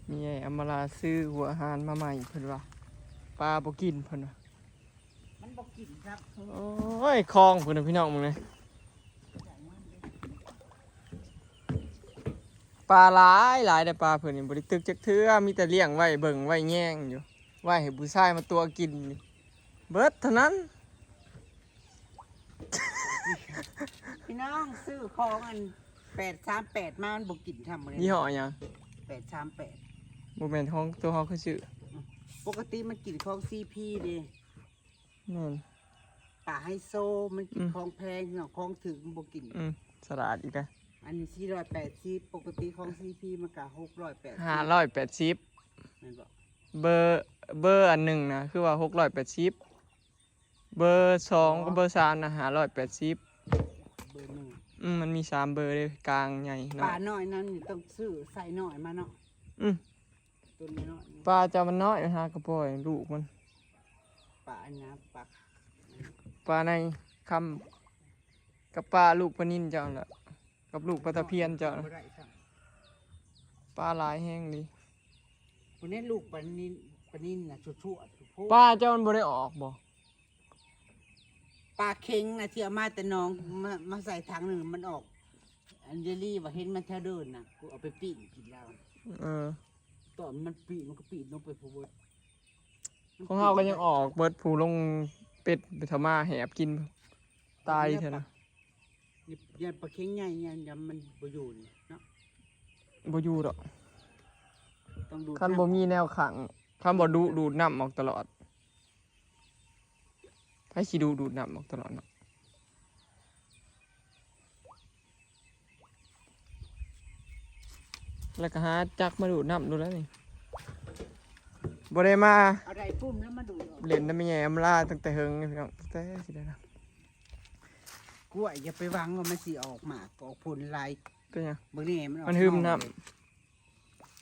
ແມ່ໃຫຍ່ອຳມາລາຊື້ຫົວອາຫານມາໃໝ່ ເພິ່ນວ່າ ປາບໍ່ກິນ ເພິ່ນວ່າ ມັນບໍ່ກິນຄັບ. ໂອ້ຍ ຄອງພຸ້ນນະ ພີ່ນ້ອງ ເບິ່ງແດ່. ປາຫຼາຍຫຼາຍເດ້ ປາເພິ່ນນີ້ບໍ່ໄດ້ຕຶກຈັກເທື່ອ ມີແຕ່ລ້ຽງໄວ້ເບິ່ງໄວ້ແຍງຢູ່ ໄວ້ໃຫ້ຜູ້ຊາຍມາຕົວະກິນ ເບິດເທົ່ານັ້ນ. ພີ່ນ້ອງ ຊື້ຂອງອັນແປດສາມແປດມາ ມັນບໍ່ກິນຊ້ຳເລີຍ. ຍີ່ຫໍ້ຫຍັງ? ແປດສາມແປດ. ບໍ່ແມ່ນຂອງໂຕເຮົາຄືຊື້? ປົກກະຕິມັນກິນຂອງຊີພີເດ້. ແມ່ນ. ປາໄຮໂຊ ມັນກິນ ອືມ ຂອງແພງເນາະ ຂອງຖືກມັນບໍ່ກິນ. ອືມ ສະຫຼາດອີກແລ້ວ. ອັນນີ້ສີ່ຮ້ອຍແປດສິບ ປົກກະຕິຂອງຊີພີມັນກະຫົກຮ້ອຍແປດສິບ ຫ້າຮ້ອຍແປດສິບ ແມ່ນບໍ່? ເບີ ເບີອັນໜຶ່ງນະ ຄືວ່າຫົກຮ້ອຍແປດສິບ ເບີສອງ ອໍ ກັບເບີສາມນະ ຫ້າຮ້ອຍແປດສິບ ເບີໜຶ່ງ. ອືມ ມັນມີສາມເບີເດ້ ກາງໃຫຍ່ ປານ້ອຍນັ້ນນີ້ຕ້ອງຊື້ໄຊນ້ອຍມາເນາະ. ອືມ ຕົວນ້ອຍໆ ປາເຈົ້າມັນນ້ອຍ ຫາກະປ່ອຍລູກມັນ. ປາອັນນະ ປາ ປາໃນຄຳ ກັບປາລູກປານິນເຈົ້າຫັ້ນລະ ກັບລູກປາຕະພຽນເຈົ້ານະ. ບໍ່ໄດ້ຊ້ຳ ປາຫຼາຍແຮງເລີຍ. ຜູ້ນີ້ລູກປານິນ ປານິນນະ ຊົ່ວໆ ໂພດ. ປາເຈົ້າມັນບໍ່ໄດ້ອອກບໍ່? ປາເຄັງນະ ທີ່ເອົາມາແຕ່ໜອງ ມາ ມາໃສ່ຖັງໜຶ່ງ ມັນອອກ. ອັນເຢລີວ່າເຫັນມັນແຖວເດີ່ນນະ ກູເອົາໄປປີ້ງກິນແລ້ວ. ເອີ ຕອນມັນປີ້ງ ມັນກໍປີ້ງລົງໄປພຸ້ນເບິດ. ຂອງເຮົາກໍຍັງອອກເບິດ ຜູ້ລົງເປັດໄປທຳມາແຫບກິນຕາຍເທື່ອນະ. ຢ້ານປາເຄັງໃຫຍ່ ຢ້ານ ຢ້ານມັນບໍ່ຢູ່ນີ້ເນາະ. ບໍ່ຢູ່ດອກ ຕ້ອງດູດ ຄັນບໍ່ມີແນວຂັງ ຄັນບໍ່ດຸ ດູດນ້ຳອອກຕະຫຼອດ. ໃຜຊິດູ ດູດນ້ຳອອກຕະຫຼອດເນາະ. ແລ້ວກໍຫາຈັກມາດູດນ້ຳໂລດແລ້ວນີ້. ບໍ່ໄດ້ມາ ເອົາໄດ້ປຸ່ມແລ້ວມາດູດອອກ ຫຼິ້ນນຳແມ່ໃຫຍ່ອຳມາລາຕັ້ງແຕ່ເຫິງນີ້ພີ່ນ້ອງ ຕັ້ງແຕ່ຊິໄດ້ນະ. ກ້ວຍຢ່າໄປຫວັງວ່າມັນຊິອອກໝາກອອກຜົນຫຼາຍ. ເປັນຫຍັງ? ເບິ່ງນີ້ ມັນອອກ ມັນຫຶມນ້ຳ ໜໍ່ເລີຍ.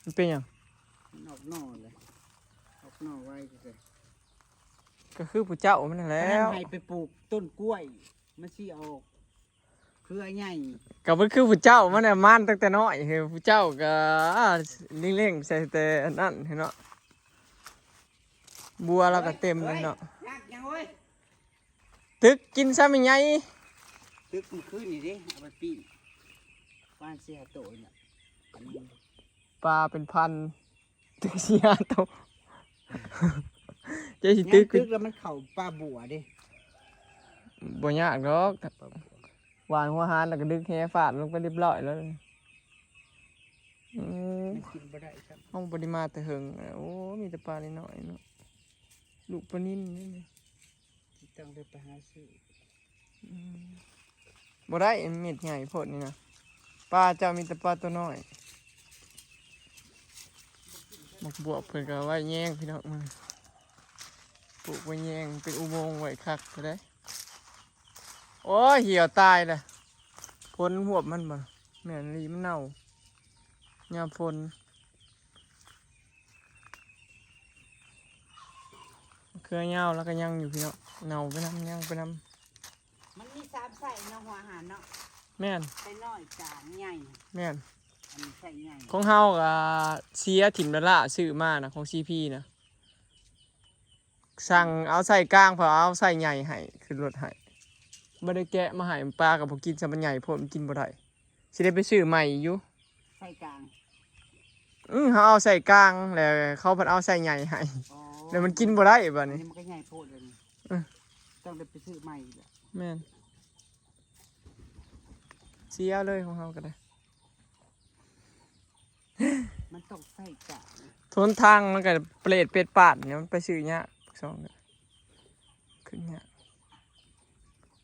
ມັນເປັນຫຍັງ? ມັນອອກໜໍ່ເລີຍ ອອກໜໍ່ໄວແທ້ໆ. ກໍຄືຜູ້ເຈົ້າມັນຫັ້ນແຫຼ້ວ ໃຫ້ໄປປູກຕົ້ນກ້ວຍ ມັນຊິອອກເຄືອໃຫຍ່. ກໍມັນຄືຜູ້ເຈົ້າມັນນະ ມານຕັ້ງແຕ່ນ້ອຍ ເຮີ ຜູ້ເຈົ້າກໍເລັງໆໃສ່ແຕ່ນັ້ນເນາະ. ບົວລາວກໍເຕັມເລີຍເນາະ. ເອີຍ ຕັກຫຍັງເອີຍ? ຕຶກກິນຊະແມ່ໃຫຍ່. ຕຶກມື້ຄືນນີ້ເດ້ ເອົາໄປປີ້ງ ປານເສຍໂຕນີ້ແຫຼະ. ປາເປັນພັນ ຕຶກສີ່ຫ້າໂຕ ເຈົ້າຊິຕຶກ ຍັງຕຶກແລ້ວມັນເຂົ້າປ່າບົວເດ້. ບໍ່ຍາກດອກ ຫວ່ານຫົວຫານແລ້ວກໍດຶກແຫຟາດລົງໄປຮຽບຮ້ອຍແລ້ວ. ອືມ ມັນກິນບໍ່ໄດ້ຊ້ຳ ເຮົາບໍ່ໄດ້ມາແຕ່ເຫິງ. ໂອ້ ມີແຕ່ປານ້ອຍໆເນາະ ລູກປານິນນີ້. ຕ້ອງໄດ້ໄປຫາຊື້. ອືມ ບໍ່ໄດ້ ເມັດໃຫຍ່ໂພດນີ້ນະ. ປາເຈົ້າມີແຕ່ປາຕົວນ້ອຍ. ໝາກບວບເພິ່ນກໍໄວ້ແຍງພີ່ນ້ອງ ປູກໄວ້ແຍງ ເປັນອຸໂມງໄວ້ຄັກແທ້ໃດ. ໂອ້ຍ ຫ່ຽວຕາຍລະ ຝົນຫວບມັນບໍ່? ແມ່ນອີ່ຫຼີ ມັນເນົ່າຍາມຝົນ. ເຄືອຍາວແລ້ວກໍຍັງຢູ່ພີ່ນ້ອງ ເນົ່າໄປນຳ ຍັງໄປນຳ. ມັນມີສາມໄຊເນາະ ຫົວອາຫານເນາະ. ແມ່ນ ໄຊນ້ອຍ ກາງ ໃຫຍ່. ແມ່ນ ອັນນີ້ໄຊໃຫຍ່. ຂອງເຮົາກໍເສຍຖິ້ມແລ້ວລະ ຊື້ມານະ ຂອງຊີພີນະ. ສັ່ງເອົາໄຊກາງ ເພິ່ນເອົາໄຊໃຫຍ່ໃຫ້ ຂຶ້ນລົດໃຫ້ ບໍ່ໄດ້ແກະມາໃຫ້. ປາກໍບໍ່ກິນ ຊະມັນໃຫຍ່ໂພດ ມັນກິນບໍ່ໄດ້. ຊິໄດ້ໄປຊື້ໃໝ່ຢູ່ ໄຊກາງ. ອື ເຮົາເອົາໄຊກາງ ແລ້ວເຂົາເພິ່ນເອົາໄຊໃຫຍ່ໃຫ້. ອໍ ແລ້ວມັນກິນບໍ່ໄດ້ບາດນີ້ ອັນນີ້ມັນກໍໃຫຍ່ໂພດແລ້ວນີ້. ເອີ ຕ້ອງໄດ້ໄປຊື້ໃໝ່ອີກແລ້ວ. ແມ່ນ ເສຍເລີຍຂອງເຮົາກໍໄດ້. ມັນຕ້ອງໃສ່ກາງ ຫົນທາງມັນກໍເປຣດເປັດປາດນີ້ ມັນໄປຊື້ຍາກ. ປາກຊ່ອງກໍຂຶ້ນຍາກ.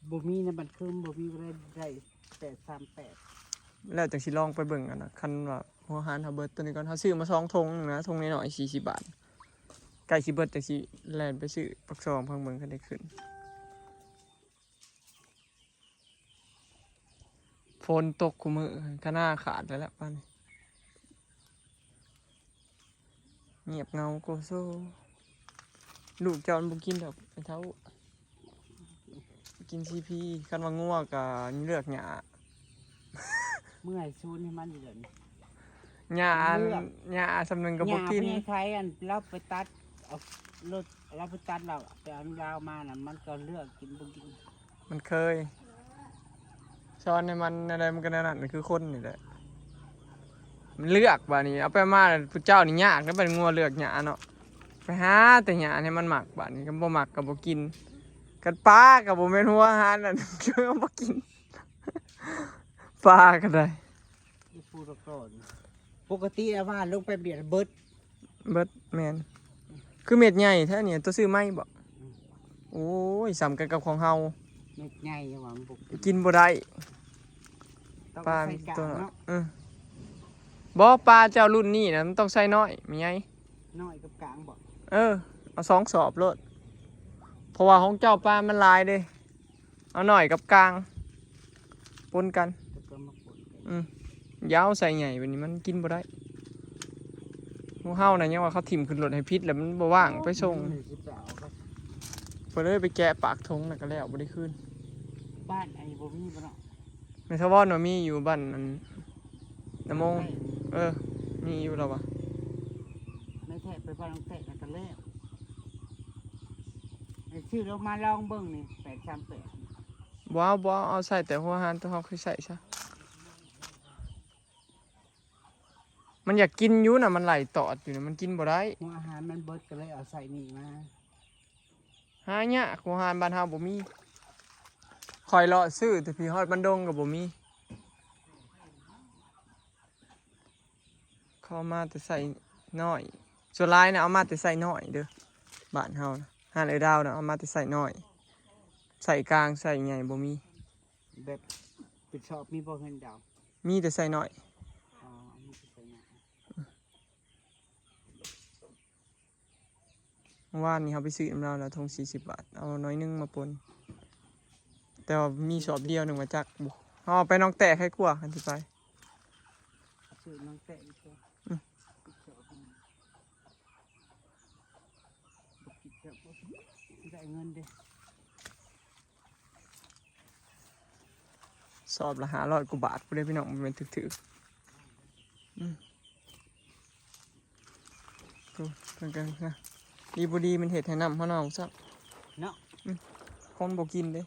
ບໍ່ມີໃນບ້ານຄືນ ບໍ່ມີ ບໍ່ໄດ້ ໄດ້ແປດສາມແປດ. ແລ້ວຈັ່ງຊິລອງໄປເບິ່ງຫັ້ນນະ ຄັນວ່າຫົວອາຫານເຮົາເບິດ. ໂຕນີ້ກ່ອນ ເຮົາຊື້ມາສອງຖົງນະ ຖົງນ້ອຍໆ ສີ່ສິບບາດ ໃກ້ຊິເບິດ ຈັ່ງຊິແລ່ນໄປຊື້ປາກຊ່ອງເບິ່ງ ຄັນໄດ້ຂຶ້ນ. ຝົນຕົກຄູ່ມື້ ຄະນາຂາດແລ້ວລະປານນີ້. ງຽບເຫງົາໂກໂຊ. ລູກເຈົ້າມັນບໍ່ກິນດອກ ໄອ້ເຖົ້າ ກິນຊີພີ. ຄັນວ່າງົວກໍເລືອກຫຍ້າ. ເມື່ອຍຊູນໃຫ້ມັນຢູ່ເດີນີ້. ຫຍ້າອັນ ເລືອກ ຫຍ້າສ່ຳໜຶ່ງກໍບໍ່ກິນ. ຫຍ້າພະຍາໄທອັນລາວໄປຕັດເອົາລົດ ລາວໄປຕັດ ລາວໄປເອົາລາວມານະ ມັນກໍເລືອກກິນບໍ່ກິນ. ມັນເຄີຍ ສອນໃຫ້ມັນແນວໃດມັນກໍແນວນັ້ນ ຄືຄົນນີ້ແຫຼະ ມັນເລືອກ. ບາດນີ້ເອົາໄປມາ ຜູ້ເຈົ້ານີ້ຍາກເດ້ ບັດງົວເລືອກຫຍ້າເນາະ ໄປຫາແຕ່ຫຍ້າໃຫ້ມັນມັກ. ບາດນີ້ຄັນບໍ່ມັກກໍບໍ່ກິນ ຄັນປາກໍບໍ່ແມ່ນຫົວອາຫານນັ້ນ ກໍບໍ່ກິນ ປາກໍໄດ້. ປົກກະຕິອາຫານລົງໄປບຽດເບິດ ເບິດ. ແມ່ນ ຄືເມັດໃຫຍ່ແທ້ນີ້ ຕົວຊື້ໃໝ່ບໍ? ອືມ ໂອ້ຍ ສ່ຳກັນກັບຂອງເຮົາ ເມັດໃຫຍ່ຫຍັງຫວາ ມັນບໍ່ ກິນບໍ່ໄດ້ ຕ້ອງ ປາ ໃສ່ກາງ ຕົວ ເນາະ. ເອີ ບໍ່ ປາເຈົ້າລຸ້ນນີ້ນະ ມັນຕ້ອງໃສ່ນ້ອຍ ແມ່ໃຫຍ່ ນ້ອຍກັບກາງບໍ? ເອີ ເອົາສອງສອບໂລດ ເພາະວ່າຂອງເຈົ້າປາມັນຫຼາຍເດ້. ເອົານ້ອຍກັບກາງປົນກັນ ແລ້ວກໍມາປົນກັນ. ອືມ ຢ່າເອົາໃສ່ໃຫຍ່ ແບບນີ້ມັນກິນບໍ່ໄດ້. ໝູ່ເຮົານະຍັງວ່າເຂົາຖິ້ມຂຶ້ນລົດໃຫ້ຜິດ ແລ້ວມັນບໍ່ວ່າງໄປສົ່ງ ນີ້ຊິໄປເອົາກັນ ເພິ່ນເລີຍໄປແກະປາກຖົງ ແລ້ວກໍແລ້ວ ບໍ່ໄດ້ຄືນ. ບ້ານອັນນີ້ບໍ່ມີບໍ່ເນາະ? ແມ່ຖາວອນວ່າມີຢູ່ບ້ານອັນ ນະໂມງ ເອີ ມີຢູ່ລາວວ່າ. ແມ່ແທ້ໄປບ້ານນ້ອງແຕະນະກໍແລ້ວ ໄປຊື້ລົງມາລອງເບິ່ງນີ້ ແປດສາມແປດ. ບໍ່ເອົາ ບໍ່ເອົາ ເອົາໃສ່ແຕ່ຫົວອາຫານຕົວເຮົາເຄີຍໃຊ້ຊະ. ມັນຢາກກິນຢູ່ນະ ມັນໄລ່ຕອດຢູ່ນະ ມັນກິນບໍ່ໄດ້. ຫົວອາຫານມັນເບິດ ກໍເລີຍເອົາໃສ່ນີ້ມາ. ຫາຍາກ ຫົວອາຫານບ້ານເຮົາບໍ່ມີ. ຂ້ອຍເລາະຊື້ແຕ່ພີ້ຮອດບ້ານດົງກໍບໍ່ມີ. ເຂົາເອົາມາແຕ່ໄຊນ້ອຍ ສ່ວນຫຼາຍນະ ເອົາມາແຕ່ໄຊນ້ອຍເດີ້ ບ້ານເຮົານະ. ຮ້ານເອື້ອຍດາວນະ ເອົາມາແຕ່ໄຊນ້ອຍ ໄຊກາງ ໄຊໃຫຍ່ບໍ່ມີ. ແບບເປັນຊອບມີບໍ່ເຮືອນດາວ? ມີແຕ່ໄຊນ້ອຍ. ອໍ ມີແຕ່ໄຊນ້ອຍ. ເມື່ອວານນີ້ເຮົາໄປຊື້ນຳລາວແລ້ວ ຖົງສີ່ສິບບາດ ເອົາໜ້ອຍໜຶ່ງມາປົນ ແຕ່ວ່າມີສອບດຽວໜຶ່ງວ່າຈັກ ເຮົາເອົາໄປໜອງແຕະໄຄກວ່າ ຄັນຊິໄປ ຊື້ໜອງແຕະດີກວ່າ. ອືມ ບໍ່ກິນແລ້ວບໍ່ໄດ້ເງິນເດ້. ສອບລະຫ້າຮ້ອຍກວ່າບາດພຸ້ນເດ້ພີ່ນ້ອງ ບໍ່ແມ່ນຖືກໆ. ອືມ ໂອ້ ເພິ່ນກໍນະ ດີບໍ່ດີມັນເຮັດໃຫ້ນ້ຳເຮົາເນົ່າຊ້ຳເນາະ. ອືມ ຄົນບໍ່ກິນເດ້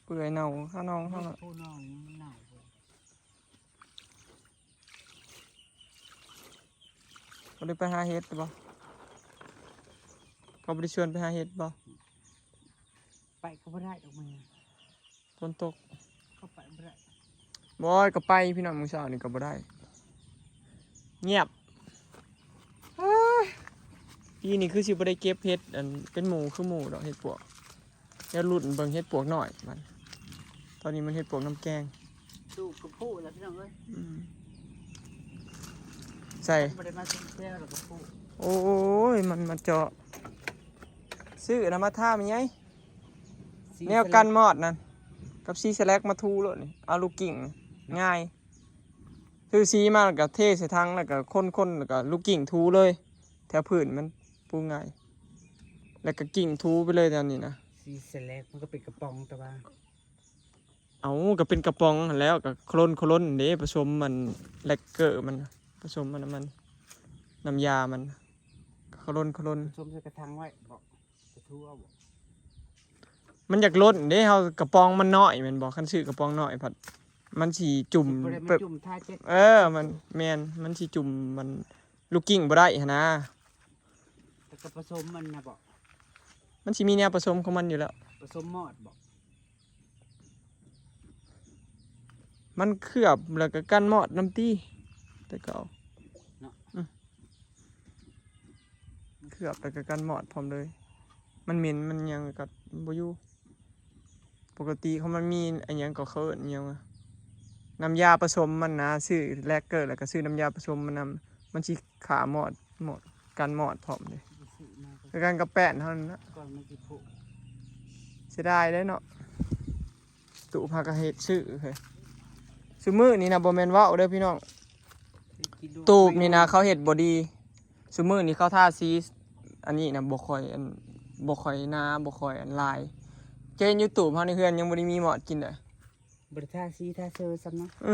ເປື່ອຍເນົ່າ ຄາໜອງເຮົາເນາະ. ຜູ້ນ້ອງມັນເນົ່າ. ບໍ່ໄດ້ໄປຫາເຫັດບໍ? ເຂົາບໍ່ໄດ້ຊວນໄປຫາເຫັດບໍ? ໄປກໍບໍ່ໄດ້ດອກມື້ນີ້ ຝົນຕົກ ເຂົາໄປບໍ່ໄດ້. ບໍ່ ກໍໄປພີ່ນ້ອງ ມື້ເຊົ້ານີ້ກໍບໍ່ໄດ້ ງຽບ. ເອີຍ ປີນີ້ຄືຊິບໍ່ໄດ້ເກັບເຫັດອັນເປັນໝູ່ຄືໝູ່ດອກ ເຫັດປວກ. ດຽວລຸ້ນເບິ່ງເຫັດປວກນ້ອຍມັນ ຕອນນີ້ມັນເຫັດປວກນ້ຳແກງ. ປູກກະໂພແລ້ວພີ່ນ້ອງເອີຍ. ອືມ ໃສ່ ບໍ່ໄດ້ມາກິນແຊວແລ້ວກະໂພ. ໂອ້ຍ ມັນມາເຈາະ ຊື້ນຳມາທາແມ່ໃຫຍ່ ແນວກັນມອດນັ້ນ ກັບສີສະແລັກມາຖູໂລດນີ້ ເອົາລູກກິ້ງງ່າຍ. ຊື້ສີມາແລ້ວກະເທໃສ່ຖັງ ແລ້ວກະຄົນໆ ແລ້ວກະລູກກິ້ງຖູເລີຍ ແຖວພື້ນມັນປູງ່າຍ ແລ້ວກະກິ້ງຖູໄປເລີຍແນວນີ້ນະ. ສີສະແລັກມັນກໍເປັນກະປ໋ອງ ແຕ່ວ່າ ເອົ້າ ກໍເປັນກະປ໋ອງຫັ້ນແຫຼ້ວ ກໍໂຄລົນໆເດ້ ປະສົມອັນແລັກເກີມັນ ປະສົມອັນນັ້ນມັນ ນ້ຳຢາມັນ ໂຄລົນໆ ປະສົມໃສ່ກະຖັງໄວ້ບໍ? ມັນຢາກລົ້ນເດ້ ເຮົາກະປ໋ອງມັນນ້ອຍແມ່ນບໍ່? ຄັນຊື້ກະປ໋ອງນ້ອຍພັດມັນຊິຈຸ່ມ ຊິບໍ່ໄດ້ມາຈຸ່ມທາເຈັດ ເອີ ມັນ ແມ່ນ ມັນຊິຈຸ່ມມັນລູກກິ້ງບໍ່ໄດ້ຫັ້ນນາ. ແລ້ວກໍປະສົມມັນນະບໍ? ມັນຊິມີແນວປະສົມຂອງມັນຢູ່ແລ້ວ. ປະສົມມອດບໍ? ມັນເຄືອບແລ້ວກໍກັນມອດນຳຕິ ແຕ່ເກົ່າເນາະ. ອືມ ເຄືອບແລ້ວກໍກັນມອດພ້ອມເລີຍ ມັນເໝັນມັນຫຍັງກໍບໍ່ຢູ່. ປົກກະຕິຂອງມັນມີອັນຫຍັງກໍເອີ້ນຫຍັງ ນ້ຳຢາປະສົມມັນນະ ຊື້ແລັກເກີແລ້ວກໍຊື້ນ້ຳຢາປະສົມມັນນຳ ມັນຊິຂ້າມອດ ມອດ ກັນມອດພ້ອມເດ້ ຄືກັນກັບແປ້ນເຮົານັ້ນນະ. ເສຍດາຍເດ້ເນາະ ຕູບພາກະເຮັດຊື້ເຮີ້ຍ. ຊຸມື້ນີ້ນະບໍ່ແມ່ນເວົ້າເດີພີ່ນ້ອງ ຕູບນີ້ນະເຂົາເຮັດບໍ່ດີ. ຊຸມື້ນີ້ເຂົາທາສີອັນນີ້ນະ ບໍ່ຄ່ອຍອັນ ບໍ່ຄ່ອຍໜາ ບໍ່ຄ່ອຍອັນຫຼາຍ. ເຈົ້າເຫັນຢູ່ຕູບເຮົາໃນເຮືອນຍັງບໍ່ໄດ້ມີມອດກິນເດີ ບໍ່ໄດ້ທາສີທາເຊີຊ້ຳເນາະ. ເອີ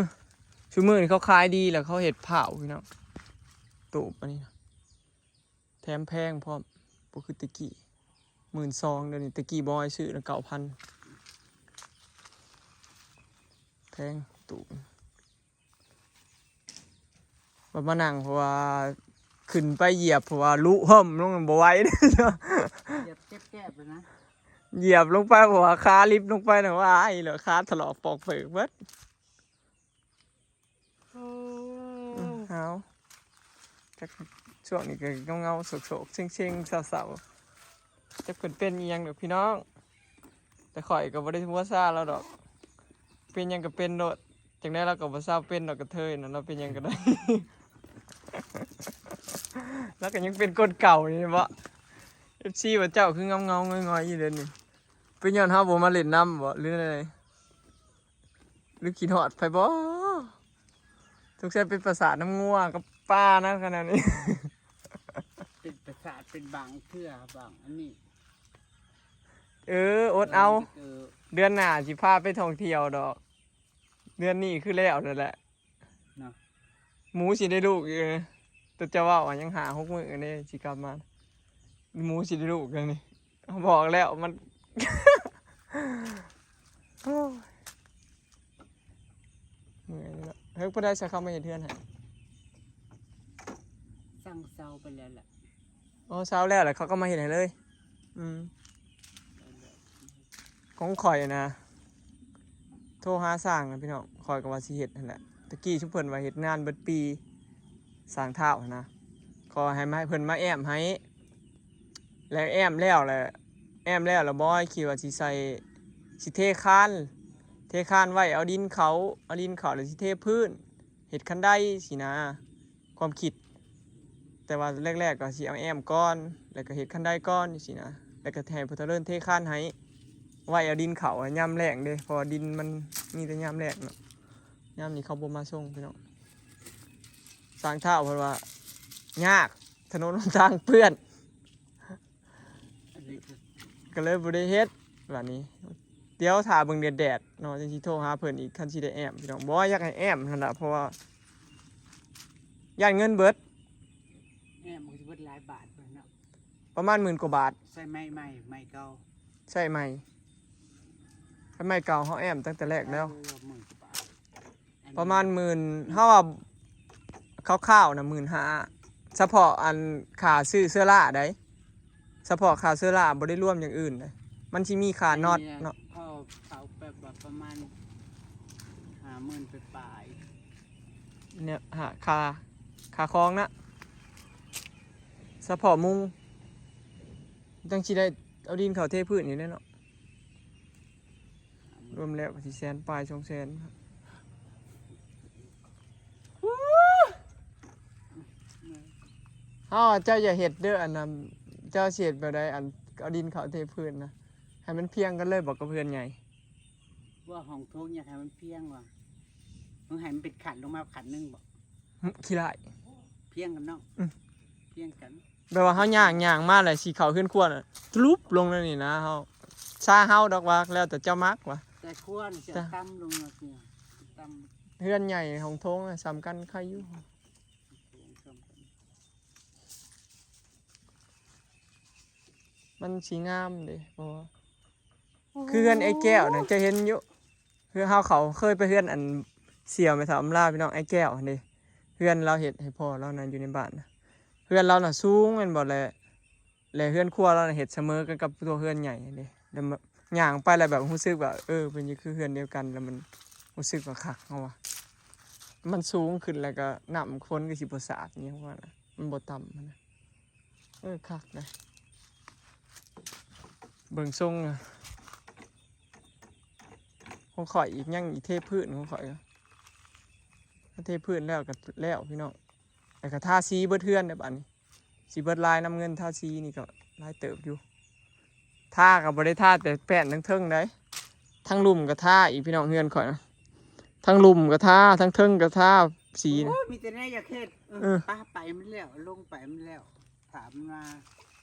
ຊຸມື້ນີ້ເຂົາຂາຍດີແລ້ວ ເຂົາເຮັດພ້າວພີ່ນ້ອງ ຕູບອັນນີ້ນະ ແຖມແພງພ້ອມ ບໍ່ຄືແຕ່ກີ້ ໝື່ນສອງ ດຽວນີ້ ແຕ່ກີ້ບອຍຊື້ນະ ເກົ້າພັນ ແພງ ຕູບ ບັດມານັ່ງ ເພາະວ່າຂຶ້ນໄປຢຽບ ເພາະວ່າລຸເຫິ້ມລົງ ບໍ່ໄຫວເດ້ ຢຽບເຈັບແກ້ບເລີຍນະ ຢຽບລົງໄປ ເພາະວ່າຂາລິບລົງໄປນະ ວ້າຍ ແລ້ວຂາຖະຫຼອກປອກເປີກເບິດ. ໂອ້ ເອົາ ຈັກ ຊ່ວງນີ້ກໍເຫງົາໆ ໂສກໆ ເຊັງໆ ເສົ້າໆ ຈັກເພິ່ນເປັນອີ່ຫຍັງດອກພີ່ນ້ອງ ແຕ່ຂ້ອຍກໍບໍ່ໄດ້ຫົວຊາລາວດອກ ເປັນຫຍັງກໍເປັນໂລດ ຈັ່ງໃດລາວກໍບໍ່ຊາວເປັນດອກ ກະເທີຍນະ ລາວເປັນຫຍັງກໍໄດ້ ລາວກໍຍັງເປັນຄົນເກົ່າຢູ່ເນາະ ເອັຟຊີ ວ່າເຈົ້າຄືເຫງົາໆ ຫງອຍໆ ຢູ່ເດນີ້ ເປັນຍ້ອນເຮົາບໍ່ມາຫຼິ້ນນຳບໍ ຫຼືແນວໃດ? ຫຼືຄິດຮອດໃຜບໍ? ສົງໄສເປັນປະສາດນຳງົວກັບປານະ ຂະໜາດນີ້ ເປັນປະສາດເປັນບາງເທື່ອບາງອັນນີ້ ເອີ ອົດເອົາ ເອີ ເດືອນໜ້າຊິພາໄປທ່ອງທ່ຽວດອກ ເດືອນນີ້ຄືແລ້ວແລ້ວແຫຼະ ເນາະ ໝູຊິໄດ້ລູກອີກ ແຕ່ຈະເວົ້າຫຍັງ ຫ້າຫົກມື້ນີ້ຊິກັບມາ ໝູຊິໄດ້ລູກແລ້ວນີ້ ບອກແລ້ວມັນ ໂອ້ຍ ເມື່ອຍເນາະ ເຮີ້ຍ ຜູ້ໃດຊິເຂົ້າມາເຮັດເຮືອນໃຫ້? ສັ່ງເຊົ່າໄປແລ້ວແຫຼະ ອໍ ເຊົ່າແລ້ວ ແລ້ວເຂົາກໍມາເຮັດໃຫ້ເລີຍ ອືມ ຂອງຂ້ອຍນະ ໂທຫາຊ່າງນະພີ່ນ້ອງ ຂ້ອຍກໍວ່າຊິເຮັດຫັ້ນແຫຼະ ຕະກີ້ຊຸມເພິ່ນວ່າເຮັດງານເບິດປີ ຊ່າງທ້າວຫັ້ນນະ ຂໍໃຫ້ມາ ໃຫ້ເພິ່ນມາແອ້ມໃຫ້ ແລ້ວແອ້ມແລ້ວແຫຼະ ແອ້ມແລ້ວລະບອຍຄິດວ່າຊິໃສ່ ຊິເທຄານ ເທຄານໄວ້ ເອົາດິນເຂົ້າ ເອົາດິນເຂົ້າ ແລ້ວຊິເທພື້ນ ເຮັດຄັນໄດຊີ້ນະ ຄວາມຄິດ ແຕ່ວ່າແລກໆກໍຊິເອົາແອ້ມກ່ອນ ແລ້ວກໍເຮັດຄັນໄດກ່ອນຈັ່ງຊີ້ນະ ແລ້ວກໍໃຫ້ພໍ່ເຖົ້າເລີນເທຄານໃຫ້ ໄວ້ເອົາດິນເຂົ້າຍາມແລ້ງເດ້ ເພາະວ່າດິນມັນມີແຕ່ຍາມແລ້ງເນາະ ຍາມນີ້ເຂົາບໍ່ມາສົ່ງພີ່ນ້ອງ ຊ່າງທ້າວເພິ່ນວ່າຍາກ ຖະໜົນຫົນທາງເປື້ອນ ອັນນີ້ຄື ກໍເລີຍບໍ່ໄດ້ເຮັດບາດນີ້ ດຽວຖ້າເບິ່ງແດດໆເນາະ ຈັ່ງຊິໂທຫາເພິ່ນອີກ ຄັນຊິໄດ້ແອ້ມພີ່ນ້ອງ ບໍ່ ຢາກໃຫ້ແອ້ມຫັ້ນລະ ເພາະວ່າຢ້ານເງິນເບິດ ແອ້ມມັນຊິເບິດຫຼາຍບາດເນາະ ປະມານໝື່ນກວ່າບາດ ໃຊ້ໄມ້ໃໝ່ ໄມ້ເກົ່າ ໃຊ້ໃໝ່ ຄັນໄມ້ເກົ່າເຮົາແອ້ມຕັ້ງແຕ່ແລກແລ້ວ ເອີ ໝື່ນກວ່າບາດ ປະມານໝື່ນ ເຮົາວ່າຄ່າວໆນະ ໝື່ນຫ້າ ສະເພາະອັນຄ່າຊື້ເຊື້ອລາໄດ໋ ສະເພາະຄ່າເຊື້ອລາ ບໍ່ໄດ້ລວມຢ່າງອື່ນເດ້ ມັນຊິມີຄ່ານັອດເນາະ ເຂົາ ເຂົາແບບວ່າປະມານຫ້າໝື່ນປາຍໆ ເນຍ ຫາ ຄ່າ ຄ່າຂອງນະ ສະເພາະມຸງ ຈັ່ງຊິໄດ້ເອົາດິນເຂົ້າເທພື້ນນີ້ແຫຼະເນາະ ລວມແລ້ວກໍຊິແສນປາຍ ສອງແສນ ເຮົາ ເຈົ້າຢ່າເຮັດເດີ ອັນນັ້ນ ເຈົ້າຊິເຮັດແບບໃດ ອັນເອົາດິນເຂົ້າເທພື້ນນະ ໃຫ້ມັນພຽງກັນເລີຍບໍ ກັບເຮືອນໃຫຍ່ ວ່າຫ້ອງໂຖງ ຢາກໃຫ້ມັນພຽງວ່າ ຕ້ອງໃຫ້ມັນເປັນຂັ້ນລົງມາຂັ້ນໜຶ່ງບໍ ຂີ້ລ້າຍ ພຽງກັນເນາະ ອືມ ພຽງກັນ ແບບວ່າເຮົາຍ່າງ ຍ່າງມາແລ້ວຊິເຂົ້າເຮືອນຄົວນະ ຕະລຸບລົງແນວນີ້ນະ ເຮົາ ຊາເຮົາດອກວ່າ ແລ້ວແຕ່ເຈົ້າມັກວ່າ ແຕ່ຄົວນີ້ຊິເອົາຕ່ຳລົງເນາະ ຕ່ຳ ເຮືອນໃຫຍ່ຫ້ອງໂຖງນະ ສ່ຳກັນໄຄຢູ່ ມັນຊິງາມເດ້ ເພາະວ່າ ຄືເຮືອນອ້າຍແກ້ວນະ ເຈົ້າເຫັນຢູ່ ເຮືອນເຮົາ ເຂົາເຄີຍໄປເຮືອນອັນສ່ຽວແມ່ເຖົ້າອຳລາ ພີ່ນ້ອງ ອ້າຍແກ້ວຫັ້ນເດ້ ເຮືອນລາວເຮັດໃຫ້ພໍ່ລາວນະ ຢູ່ໃນບ້ານນະ ເຮືອນລາວນະສູງແມ່ນບໍ່ ແລະ ແລະເຮືອນຄົວລາວນະເຮັດສະເໝີກັນກັບຕົວເຮືອນໃຫຍ່ເດ້ ແລ້ວ ຍ່າງໄປແລ້ວແບບຮູ້ສຶກວ່າ ເອີ ເປັນຄືເຮືອນດຽວກັນ ແລ້ວມັນຮູ້ສຶກວ່າຄັກ ເຮົາວ່າ ມັນສູງຂຶ້ນ ແລ້ວກໍນ້ຳຝົນກໍຊິບໍ່ສາດຫຍັງວ່ານະ ມັນບໍ່ຕ່ຳຫັ້ນນະ ເອີ ຄັກນະ ເບິ່ງຊົງ ຂອງຂ້ອຍອີກ ຍັງອີກເທພື້ນຂອງຂ້ອຍ ເທພື້ນແລ້ວກໍແລ້ວພີ່ນ້ອງ ແລ້ວກໍທາສີເບິດເຮືອນເດ້ບາດນີ້ ຊິເບິດຫຼາຍນຳເງິນທາສີນີ້ກໍຫຼາຍເຕີບຢູ່ ທາກໍບໍ່ໄດ້ທາແຕ່ແປ້ນທາງເທິງໃດ໋ ທາງລຸ່ມກໍທາອີກ ພີ່ນ້ອງ ເຮືອນຂ້ອຍນະ ທາງລຸ່ມກໍທາ ທາງເທິງກໍທາສີນະ ໂອ້ຍ ມີແຕ່ແນວຢາກເຮັດ ເອີ ເອີ ປະໄປມັນແລ້ວ ລົງໄປມັນແລ້ວ ຖາມວ່າ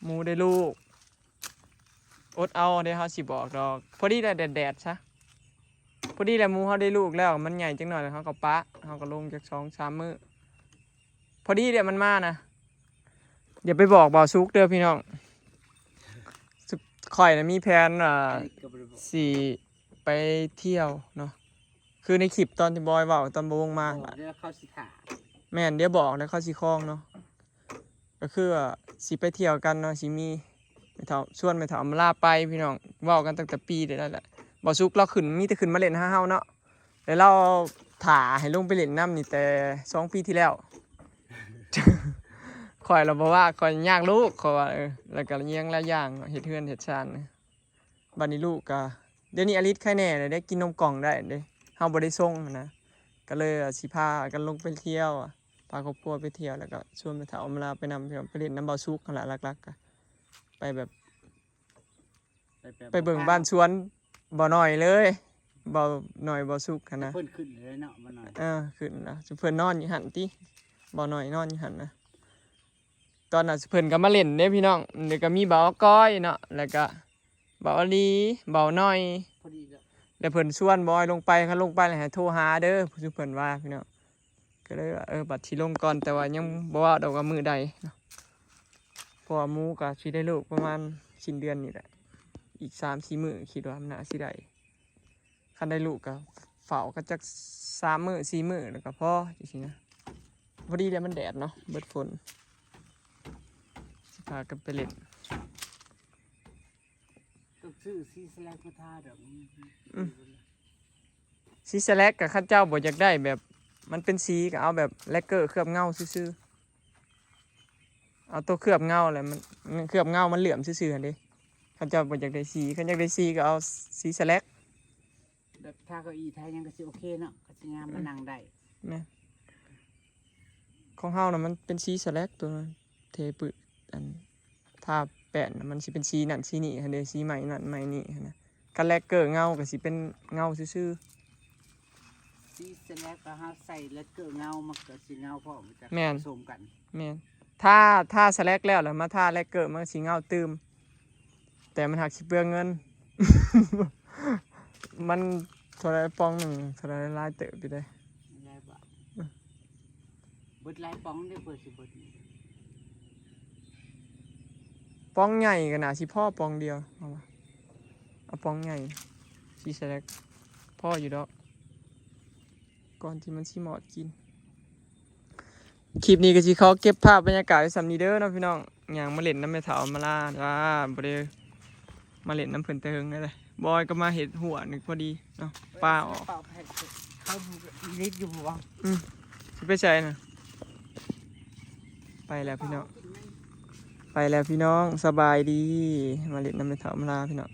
ໝູໄດ້ລູກ ອົດເອົາເດ້ ເຮົາຊິບອກດອກ ພໍດີແຫຼະ ແດດໆຊະ ພໍດີແຫຼະ ໝູເຮົາໄດ້ລູກແລ້ວ ມັນໃຫຍ່ຈັກໜ້ອຍ ເຮົາກໍປະ ເຮົາກໍລົງຈັກສອງສາມມື້ ພໍດີເດ ມັນມານະ. ຢ່າໄປບອກບ່າວສຸກເດີພີ່ນ້ອງ. ຂ້ອຍນະມີແຜນ ອ່າ ອັນນີ້ກໍບໍ່ໄດ້ບອກ ຊິໄປທ່ຽວເນາະ ຄືໃນຄລິບຕອນທີ່ບອຍເວົ້າຕອນບ່າວວົງມາ. ບອກແລ້ວເຂົາຊິຖ້າ. ແມ່ນ ດຽວບອກແລ້ວເຂົາຊິຄອງເນາະ. ກໍຄືວ່າຊິໄປທ່ຽວກັນເນາະ ຊິມີແມ່ເຖົ້າ ຊວນແມ່ເຖົ້າອຳມາລາໄປພີ່ນ້ອງ. ເວົ້າກັນຕັ້ງແຕ່ປີແລ້ວແຫຼະ ບ່າວສຸກລາວຂຶ້ນ ມີແຕ່ຂຶ້ນມາຫຼິ້ນຫາເຮົາເນາະ ແລ້ວລາວຖ້າໃຫ້ລົງໄປຫຼິ້ນນຳນີ້ແຕ່ສອງປີທີ່ແລ້ວ. ຂ້ອຍລະບໍ່ວ່າ ຂ້ອຍຍາກລູກ ຂ້ອຍວ່າ ເອີ ແລ້ວກໍຍັງຫຼາຍຢ່າງເນາະ ເຮັດເຮືອນເຮັດຊານ. ບັດນີ້ລູກກະ ດຽວນີ້ອາລິດໄຄແນ່ແລ້ວເດ້ ກິນນົມກ່ອງໄດ້ເດ້ ເຮົາບໍ່ໄດ້ສົ່ງຫັ້ນນະ. ກໍເລີຍວ່າຊິພາກັນລົງໄປທ່ຽວ ພາຄອບຄົວໄປທ່ຽວ ແລ້ວກໍຊວນແມ່ເຖົ້າອຳມາລາໄປນຳ ໄປຫຼິ້ນນຳບ່າວສຸກຫັ້ນລະ. ຫຼັກໆ ກະໄປແບບ ໄປແບບ ໄປເບິ່ງບ້ານສວນບ່າວໜ້ອຍເລີຍ ບ່າວໜ້ອຍ ບ່າວສຸກຫັ້ນນະ. ເພິ່ນຂຶ້ນເລີຍເນາະ ບ່າວໜ້ອຍ. ເອີ ຂຶ້ນແລ້ວ ເພິ່ນນອນຢູ່ຫັ້ນຕິ ບ່າວໜ້ອຍນອນຢູ່ຫັ້ນນະ. ຕອນນັ້ນເພິ່ນກໍມາຫຼິ້ນເດ້ພີ່ນ້ອງ ແລ້ວກໍມີບ່າວກ້ອຍເນາະ ແລ້ວກໍບ່າວອາລີ ບ່າວໜ້ອຍ ພໍດີແລ້ວ ແລ້ວເພິ່ນຊວນບໍ່ໃຫ້ລົງໄປ ຄັນລົງໄປແລ້ວໃຫ້ໂທຫາເດີ ເພິ່ນວ່າພີ່ນ້ອງ. ກໍເລີຍວ່າ ເອີ ບັດຊິລົງກ່ອນ ແຕ່ວ່າຍັງບໍ່ເວົ້າດອກວ່າມື້ໃດເນາະ ເພາະວ່າໝູກໍຊິໄດ້ລູກປະມານສິ້ນເດືອນນີ້ແຫຼະ ອີກສາມສີ່ມື້ ຄິດວ່າມັນໜ້າຊິໄດ້. ຄັນໄດ້ລູກກໍເຝົ້າກັນຈັກສາມມື້ສີ່ມື້ແລ້ວກໍພໍ ຈັ່ງຊີ້ນະ. ພໍດີແລ້ວມັນແດດເນາະ ເບິດຝົນ ຊິພາກັນໄປຫຼິ້ນ. ຕ້ອງຊື້ສີສະແລັກມາທາດອກ. ອືມ ສີສະແລັກກໍ ຄັນເຈົ້າບໍ່ຢາກໄດ້ແບບມັນເປັນສີ ກໍເອົາແບບແລັກເກີເຄື່ອບເງົາຊື່ໆ. ເອົາໂຕເຄື່ອບເງົາແຫຼະ ມັນ ມັນເຄື່ອບເງົາມັນເຫຼື້ອມຊື່ໆຫັ້ນເດ້. ຄັນເຈົ້າບໍ່ຢາກໄດ້ສີ ຄັນຢາກໄດ້ສີກໍເອົາສີສະແລັກ. ແບບທາເກົ້າอี้ທາຫຍັງກໍຊິໂອເຄເນາະ ກໍຊິງາມ ເອີ ມານັ່ງໄດ້. ແມ່ນ ຂອງເຮົານະມັນເປັນສີສະແລັກ ໂຕນັ້ນເທປຶ ອັນ ທາແປ້ນນະ ມັນຊິເປັນສີນັ້ນສີນີ້ຫັ້ນເດ້ ສີໄມ້ນັ້ນໄມ້ນີ້ຫັ້ນນະ. ຄັນແລັກເກີເງົາກໍຊິເປັນເງົາຊື່ໆ. ສີສະແລັກກໍເຮົາໃສ່ແລັກເກີເງົາ ມັນກໍຊິເງົາພ້ອມກັນ ແມ່ນ ສົມກັນ. ແມ່ນ ທາ ທາສະແລັກແລ້ວ ແລ້ວມາທາແລັກເກີ ມັນກໍຊິເງົາຕື່ມ ແຕ່ມັນຫາກຊິເປືອງເງິນ. ມັນເທົ່າໃດ ປ່ອງໜຶ່ງເທົ່າໃດ? ຫຼາຍເຕີບຢູ່ເດ້. ຫຼາຍບາດ. ອືມ ເບິດຫຼາຍປ່ອງເດ້ ເພື່ອຊິເບິດນີ້. ປ່ອງໃຫຍ່ກໍໜ້າຊິພໍປ່ອງດຽວ ເອົາວ່າ ເອົາປ່ອງໃຫຍ່ ສີສະແລັກ ພໍຢູ່ດອກ ກ່ອນທີ່ມັນຊິມອດກິນ. ຄລິບນີ້ກໍຊິຂໍເກັບພາບບັນຍາກາດໄວ້ສ່ຳນີ້ເດີເນາະພີ່ນ້ອງ. ຍ່າງມາຫຼິ້ນນຳແມ່ເຖົ້າມາລາ ວ່າບໍ່ໄດ້ມາຫຼິ້ນນຳເພິ່ນແຕ່ເຫິງແລ້ວເດ້. ບອຍກໍມາເຮັດຮົ້ວນີ້ພໍດີເນາະ ປາອອກ. ເຂົາເຮັດຢູ່ບໍ່? ອືມ ຊິໄປໃສນະ? ໄປແລ້ວພີ່ນ້ອງ ໄປແລ້ວພີ່ນ້ອງ ສະບາຍດີ. ມາຫຼິ້ນນຳແມ່ເຖົ້າມາລາພີ່ນ້ອງ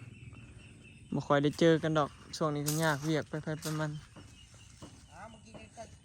ບໍ່ຄ່ອຍໄດ້ເຈີກັນດອກ ຊ່ວງນີ້ກໍຍາກວຽກ ໄປໃຜໄປມັນ.